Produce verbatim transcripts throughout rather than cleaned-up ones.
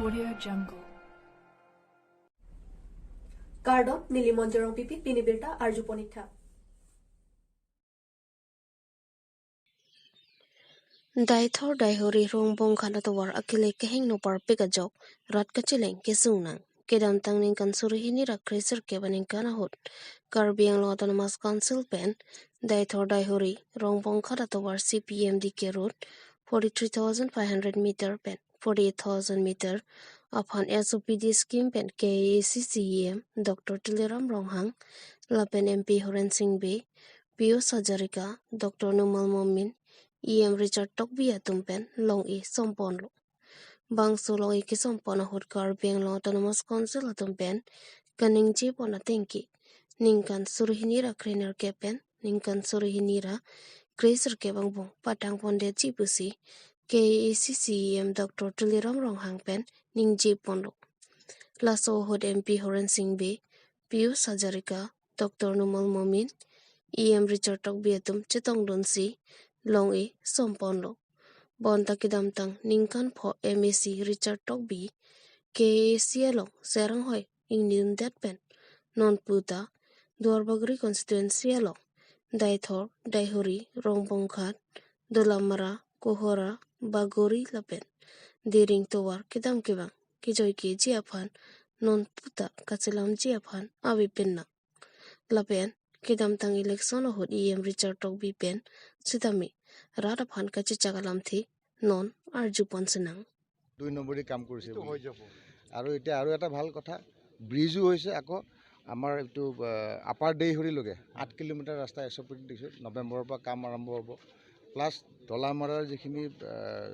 Audio Jungle. Kardom, neli Monjorong Pipi, pini birta arjupon ik tha. Daithor Daihori Rongbongkhat atovar akele kehingno parpik ajok rat kacheleng kesung nang. Kedamtang ningkan suri hini ra kre sirkep aningkan ahut Karbi Anglong Autonomous Council pen Daithor Daihori Rongbongkhat atovar C P M D K road forty-three thousand five hundred meter pen forty-eight thousand meter aphan S O P D scheme pen K A A C C E M Doctor Tuliram Ronghang lapen M P Horen Sing Bey, Pijush Hazarika, Doctor Numal Momin, E M Richard Tokbi atum pen long-e somponlo. Bangso long-e kesompon ahut Karbi Anglong Autonomous Council atum pen kaningjepon ateng ke ningkan suri hini ra kre nerkep pen ningkan suri hini ra kre sirkep angbong patangpondetji pusi K A A C C E M Doctor Tuliram Ronghang pen ningjeponlo. Laso ahut M P Horen Sing Bey, Pijush Hazarika, Doctor Numal Momin, E M Richard Tokbi atum chetongdunsi long-e somponlo. Bonta kedamtang ningkan pho M A C Richard Tokbi K A A C along seranghoi ingnidundet pen nonpu ta Duarbagori constituency along Daithor, Daihori, Rongbongkhat, Dolamara, Kohora, Bagori lapen Diring tovar kedam kevang kejoikeji aphan nonpu ta kachelamji aphan avepin nang. Lapen kedamtang election ahut E M Richard Tokbi pen sitame rat aphan kachechak alamthe non arjupon sinang. দুই নম্বৰী কাম কৰিছে এইটো বুলি। হৈ যাব। আৰু এতিয়া আৰু এটা ভাল কথা, ব্ৰিজো হৈছে, আকৌ আমাৰ এইটো, আহ, আপাৰ দেইহৰিলৈকে আঠ কিলোমিটাৰ ৰাস্তা এছ অ' পি দিছোঁ। নৱেম্বৰৰ পৰা কাম আৰম্ভ হ'ব। প্লাছ ডলামাৰাৰ যিখিনি, আহ,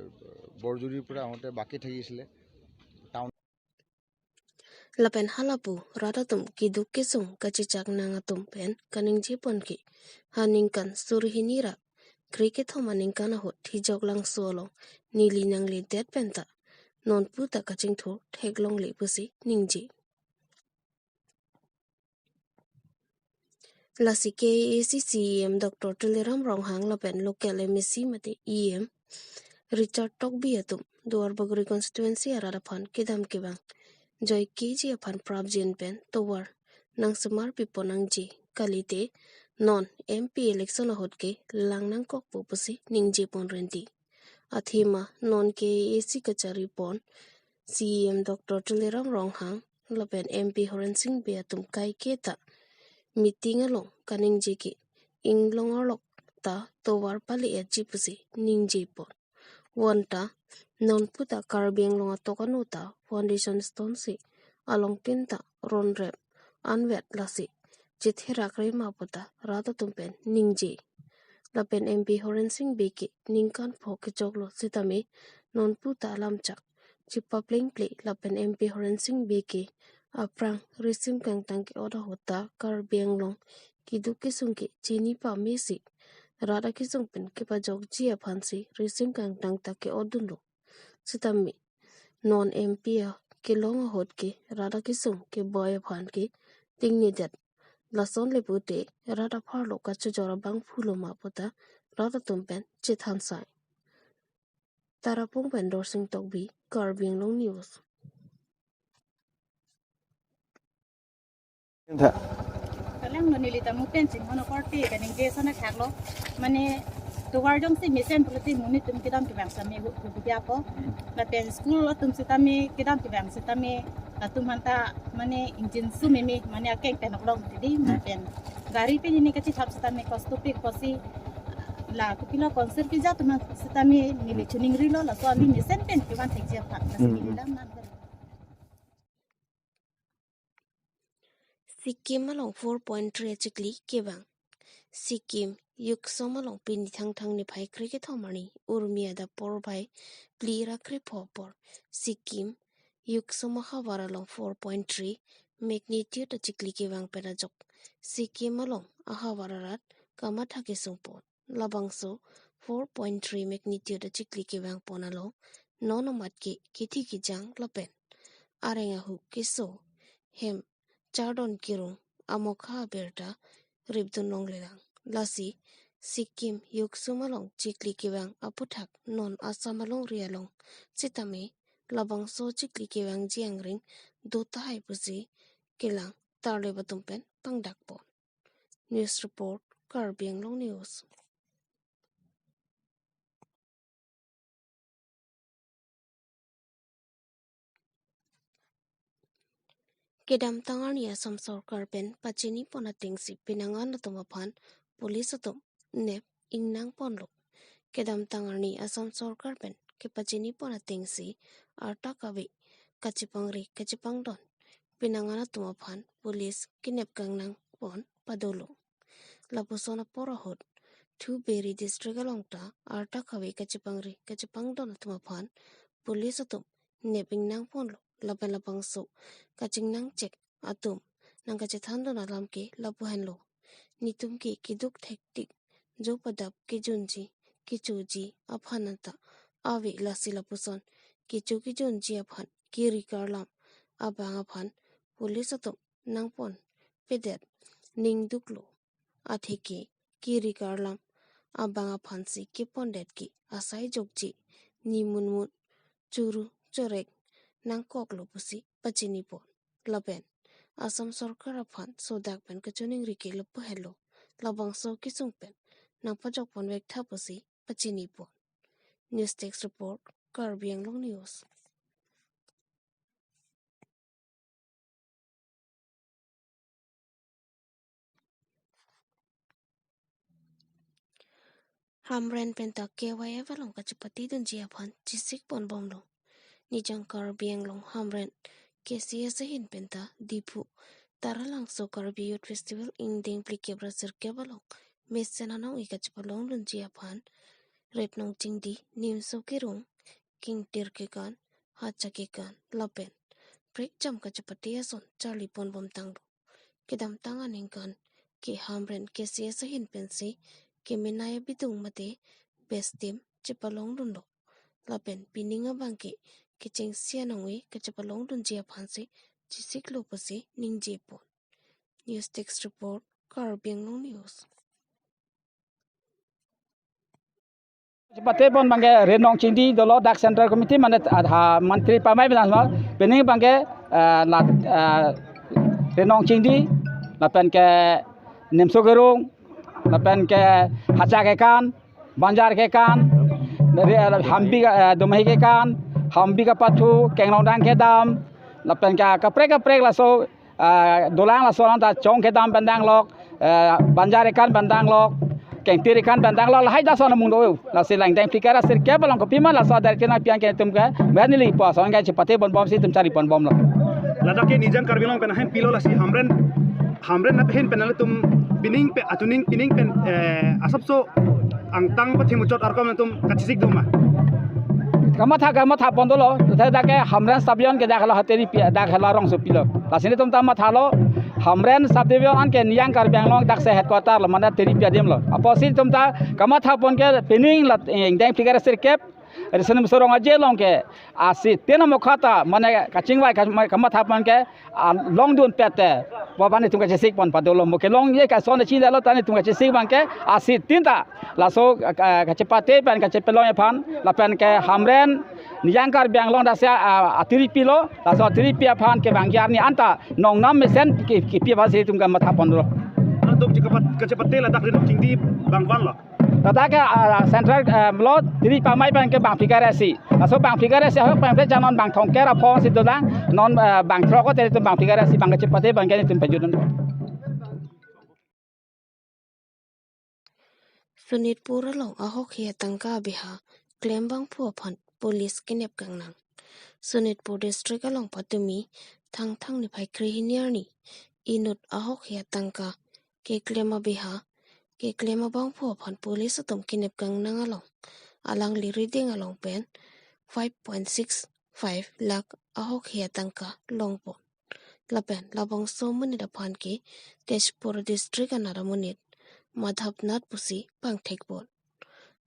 বৰজুৰিৰ পৰা আহোঁতে বাকী থাকিছিলে, town Lapen halapu rat atum keduk kesung kachechak nang atum pen kaningjepon ke ha ningkan suri hini ra kre kethom aningkan ahut Thijok Langso along neli nangledet pen ta nonpu ta kachingthur theklongle pusi ningje. Lasi K A A C C E M Doctor Tuliram Ronghang lapen local M A C mate E M Richard Tokbi atum Duarbagori constituency arat aphan kedam kevang joikeji aphan prapjin pen tovar nangsemar pipon nangji, kalite non M P election ahut ke lang nangkokpo pusi ningjepon renti. Athema non K A A C kacharipon C E M Doctor Tuliram Ronghang lapen M P Horen Sing Bey atum kaike ta meeting along kaningje ke inglong arlok ta tovar pali-etji pusi ningjepon. Bonta nonpu ta Karbi Anglong atok anu ta foundation stone si along pin ta ronrep anvet lasi chetherak rema pu ta rat atum pen ningje. Lapen M P Horen Sing Bey ke ningkan pho kechoklo sitame nonpu ta alamchak chepaplengple lapen M P Horen Sing Bey ke aphrang risim kangtang ke-ot ahut ta Karbi Anglong keduk kesung ke chini pamesi rat akesung pen kepajokji aphansi risim kangtang ta ke-otdunlo. Sitame non M P akelong ahut ke rat akesung keboi aphan ke tingnidet. Lason le pute rat apharlo kachojor abang phulo ma pu ta rat atum pen chethan sai. Tarapung pen Dorsing Tokbi, Karbi Anglong News. Tha. Kalang lo neli ta mupen chinghono korte kaningje sana khaklo. Mane tovar jongsi mesen pulote monit atum kedam kevang sitame hu hu dia po. Lapen school atum sitame kedam kevang sitame latum aphanta mane ingjinso meme mane akeng pen oklong tidi. Hmm. Lapen gari pen ini kachethap sitame kosto pik pusi la kopilo concert keja atum sitame neli chuningrilo laso ami mesen pen kevan thekji aphan. Hmm. Lasi neli dam nan. Sikkim along four point three achikli kevang. Sikkim Yuksom along pini Thangthang niphai kre kethom arni urmi adap porphai phli ra krepho apor Sikkim Yuksom ahavar along four point three magnitude achikli kevang pen ajok Sikkim along ahavar arat kamatha kesungpon. Labangso four point three magnitude achikli kevangpon along non amat ke kithi kijang lapen areng ahu keso hem chardon kirung amokha abirta ripdun longlelang. Lasi Sikkim Yuksom along chikli kevang aputhak non Assam alongri along sitame labangso chikli kevangji angring do tahai pusi kelang tarlip atum pen pangdakpon. News report, Karbi Anglong News. Kedamtang arni Assam Sorkar pen pachinipon atengsi pinangan atum aphan police atum nep ingnangponlo. Kedamtang arni Assam Sorkar pen kepachinipon atengsi arta kave kachepangri kachepangdon pinangan atum aphan police kenep kangnangpon padolo. Lapuson apor ahut Dhulberi district along ta arta kave kachepangri kachepangdon atum aphan police atum nep ingnangponlo, lapen labangso kachingnangchek atum nangkachethandun alam ke lapu henlo. Netum ke keduk thektik, jo padap kejunji kechoji aphan anta ave, lasi lapuson kecho kejunji aphan kiri karlam abang aphan police atum nangponpedet ning duklo. Atheke kiri karlam abang aphansi kepondet ke asai jokji, nimunmun churu chorek nangkoklo pusi pachinipon. Lapen Assam Sorkar aphan sodak pen kachiningri ke lapu henlo, labangso kesung pen nangpajokponvek tha pusi pachinipon. News Desk Report, Karbi Anglong News. Hamren penta K Y F along kachepatedunji aphan chesikponbomlo. Nijang Karbi Anglong Hamren K C S ahin penta Diphu Taralangso Karbi Youth Festival ingdeng phlikep ra sirkep along mesen anong-e kachepalongdunji aphan ret nong chingdi, nimso kerung, kengtir kekan, hacha kekan lapen prekjam kachepate ason charliponbomtanglo. Kedamtang aningkan ke Hamren K C S ahin pensi kemenei abidung mate bestim chepalongdunlo. Lapen pining abang ke kechengsi anong-e kachepalongdunji aphansi chesiklo pusi ningjepon. News Desk Report, Karbi Anglong News. Chepatepon abangke ret nong chingdi dolo, dak Central Committee mane, ah, ha, mantri pamai bina mal, pining abangke, ah, la, ah, ret nong chingdi, lapen ke nimso kerung, lapen ke hacha kekan, banjar kekan, re-, hambi ka, ah, domahi kekan, hambi kapathu, kenglongdang kedam, lapen ke kaprek kaprek laso, ah, dolang laso along ta chong kedam pen danglok, ah, banjar kekan pen danglok, kengtir kekan pen danglok, lahai ta ason amung do. Lasi ingdeng phlikep ra sirkep along kopima laso adat kena pian ke netum ke, bernili po ason ke chepatebom bomsi netum charliponbomlo. Ladak ke Nijang Karbi Anglong pen ahin pilo, lasi Hamren, Hamren ahin pen ilitum pining pen, atuning pining pen, eh, asapso angtang pathimuchot arkom netum kachesik doma? Kamatha, kamathapon dolo, tete dak ke Hamren stadion ke dak hala hateri pi, dak hala rongsopi lo. Lasi netum ta mathalo, Hamren stadion anke Nijang Karbi Anglong daksi headquarter lo, mane teri pi adim lo. Apotsi netum ta kamathapon ke pining la, eh, ingdeng phlikep ra sirkep, Resen Sorong Aje along ke asi tin amokha ta mane kachingvai ka-, ma-, kamathapon ke, ah, longdunpet te, ba, ba netum kachesikpon padolo, mo kelong ye kason chinilo ta netum kachesik abangke asi tin ta laso, ah, kachepate pen kachepalong aphan, lapen ke Hamren Nijang Karbi Anglong daksi, ah, atiri pilo, laso atiri pi aphan kevangji arni anta nongnam mesen ke, kepi aphansi netum kamathapon dolo. Latum chekepat, kachepate ladak ret nong chingdi bang vanlo. Ladak ke, ah, Central, ah, lo tiri pamai pen ke bang phlikep ra isi. Laso bang phlikep ra isi ahok pen ke chanon bang thomkep ra phongsi dolang, non, ah, bang throk ko teri netum bang phlikep ra isi abang kachepate abangke netum pajutdun. Sonitpur along ahokhi atangka abeha klem abangphu aphan police kenep kangnang. Sonitpur district along patumi Thangthang niphai kre hini arni inut ahokhi atangka keklem abeha, keklem abangphu aphan police atum kenep kangnang along, alangli rideng along pen five point six five lakh ahokhi atangka longpon. Lapen labangso amonit aphan ke Tezpur district anat amonit Madhav Nath pusi pangthekpon.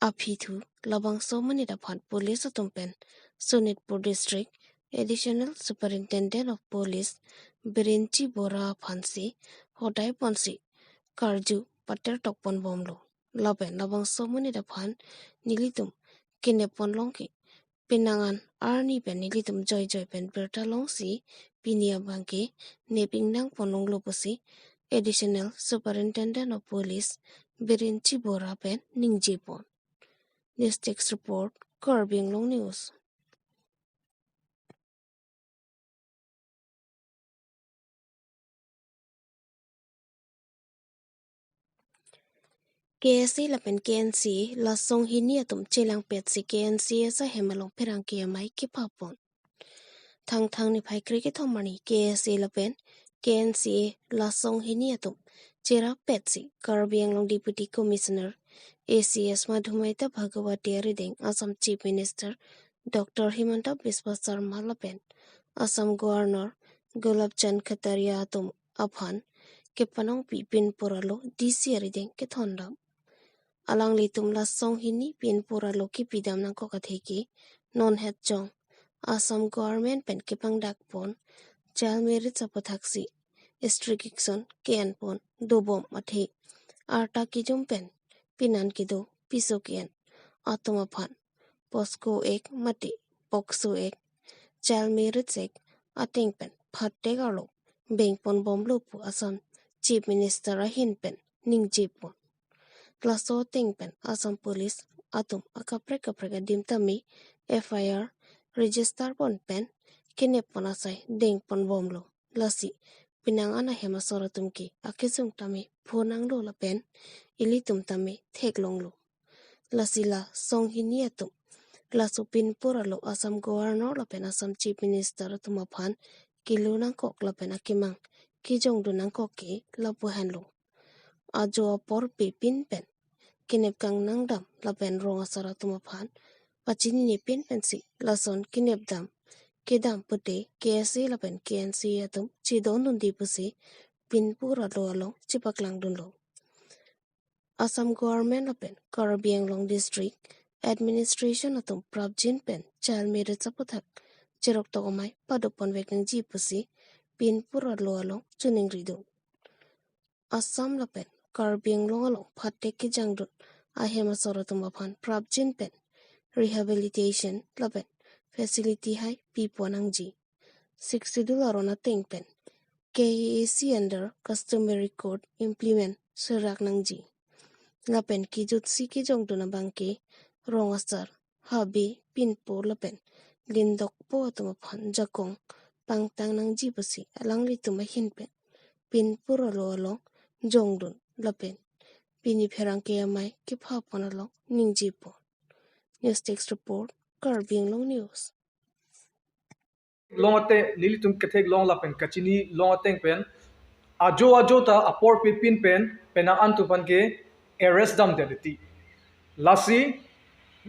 Aphi thu labangso amonit aphan police atum pen Sonitpur District Additional Superintendent of Police Birenchi Bora aphansi hodaiponsi karju patertokponbomlo. Lapen labangso amonit aphan nelitum kenepponlong ke Penang an arni pen nelitum joijoi pen birta longsi pini abangke neping nangpon longlo pusi Additional Superintendent of Police Birinchi Bora pen ningjepon. News Desk Report, Karbi Anglong News. K S A lapen K N C A la songhini atum chelangpetsi K N C S ahem along pherangke amei kepapon. Thangthang niphai kre kethom arni K S A lapen K N C A la songhini atum cherapetsi Karbi Anglong Deputy Commissioner A C S Madhumaita Bhagawati arideng Assam Chief Minister Doctor Himanta Biswa Sarma lapen Assam Governor Gulab Chand Khataria atum aphan kepanongpi pinpur alo D C arideng kethondam. Alanglitum la songhini pinpur alo kepidam nangkok atheke non het jong Assam Government pen kepangdakpon child marriage aphuthaksi strict action ke-enpon dobom athe arta kejum pen pinan kedo piso ke-en atum aphan POSCO Act mate POCSO Act, Child Marriage Act ateng pen phatek arlo bengponbomlo pu Assam Chief Minister ahin pen ningjepon. Laso ateng pen Assam Police atum akaprek kaprek adim tame F I R register pon pen kenep pon asai dengponbomlo. Lasi penang an ahem asor atum ke akesung tame phonanglo lapen ilitum tame theklonglo. Lasi la songhini atum laso pinpur alo Assam Governor lapen Assam Chief Minister atum aphan kelo nangkok lapen akemang kejongdun nangkok ke lapu henlo. Ajo apor pe pin pen kenep kangnangdam lapen rong asar atum aphan pachinine pin pensi lason kenepdam kedam pute K S A lapen K N C A atum chedondunde pusi pinpur alo along chepaklangdunlo. Assam Government lapen Karbi Anglong District Administration atum prapjin pen child marriage aputhak cheroktok amei padopon vek nangji pusi pinpur alo along choningridun. Assam lapen Karbi Anglong along phatek kejangdun ahem asor atum aphan prapjin pen rehabilitation lapen facility hai pipon nangji. Sixth Schedule aron ateng pen K A A C under customary code implement serak nangji. Lapen kejutsi kejongdun abangke rong asar, habe, pinpo lapen lindokpo atum aphan jakong pangtang nangji pusi alanglitum ahin pen pinpur alo along jongdun lapen pini pherangke amei kephapon along ningjepon. News Desk Report, Karbi Anglong News. Long ate nelitum ketheklong lapen kachinilong ateng pen ajo ajo ta apor pe pin pen penang an atum aphan ke arrest damdet ti. Lasi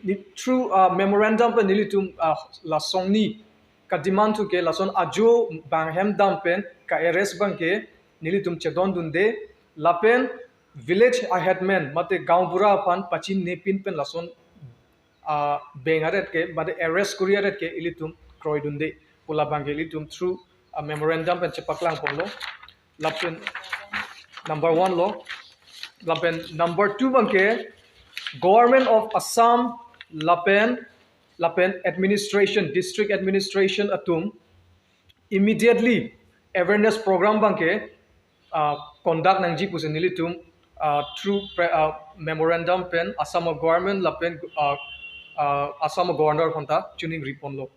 ni through uh, memorandum pen nelitum uh, la songhini ka-demand thu ke lason ajo bang hem dam pen ka-arrest abangke nelitum chedondunde lapen village headman mate gaonbura aphan pachinine pin pen lason uh, beng aret ke mate arrest kori aret ke ilitum kroidunde pu labangke ilitum through uh, memorandum pen chepaklangponlo. Lapen number one lo. Lapen number two abangke Government of Assam lapen lapen administration, district administration atum immediately awareness program abangke uh, conduct nangji pusi nelitum uh, through pre, uh, memorandum pen Assam government lapen uh, uh, Assam governor aphanta choningriponlo.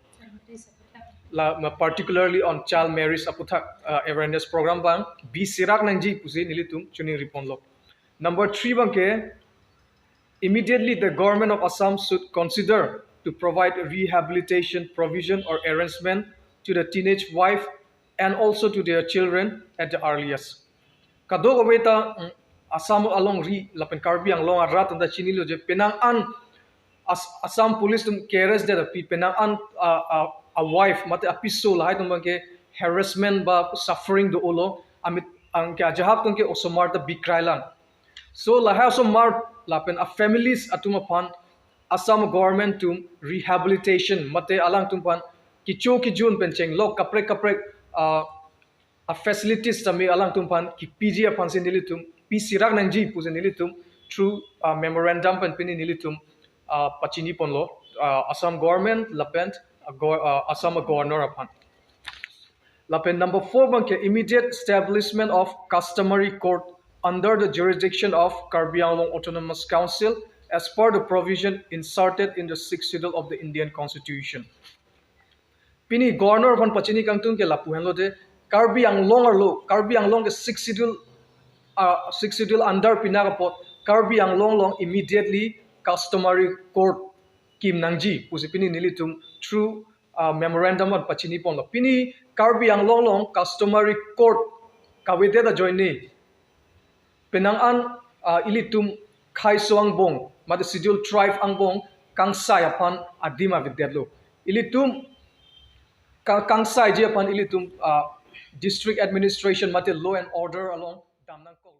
La, particularly on child marriage aputhak uh, awareness program abang biserak nangji pusi nelitum choningriponlo. Number three abangke, immediately the government of Assam should consider to provide rehabilitation provision or arrangement to the teenage wife and also to their children at the earliest. Kadokave ta mm, Assam alongri lapen Karbi Anglong arat anta chinilo je penang an As, Assam Police atum ke-arrest det api penang an a, a, a wife mate apiso lahai atum abangke harassment ba suffering do-olo, amit anke ajahak atum ke osomar ta bikrailang. So lahai osomar lapen a families atum aphan Assam government atum rehabilitation mate alangtum aphan kecho kejun pen chenglok kaprek kaprek uh, a facilities tame alangtum aphan kepiji aphansi nelitum piserak nangji pusi nelitum through uh, memorandum pen pini nelitum uh, pachiniponlo. uh, Assam government lapen uh, go- uh, Assam governor aphan. Lapen number four abangke immediate establishment of customary court under the jurisdiction of Karbi Anglong Autonomous Council as per the provision inserted in the Sixth Schedule of the Indian Constitution. Pini governor aphan pachini kangtung ke lapu henlo de, Karbi Anglong arlo, Karbi Anglong ke Sixth Schedule, uh, Sixth Schedule under pinak apot Karbi Anglong along immediately customary court kim nangji pusi pini nelitum through uh, memorandum an pachini ponlo. Pini Karbi Anglong along customary court kavedet ajoine penang an uh, ilitum khaiso angbong mate Schedule Tribe angbong kangsai aphan adim avedetlo. Ilitum ka- kangsaiji aphan ilitum uh, district administration mate law and order along dam nangkok.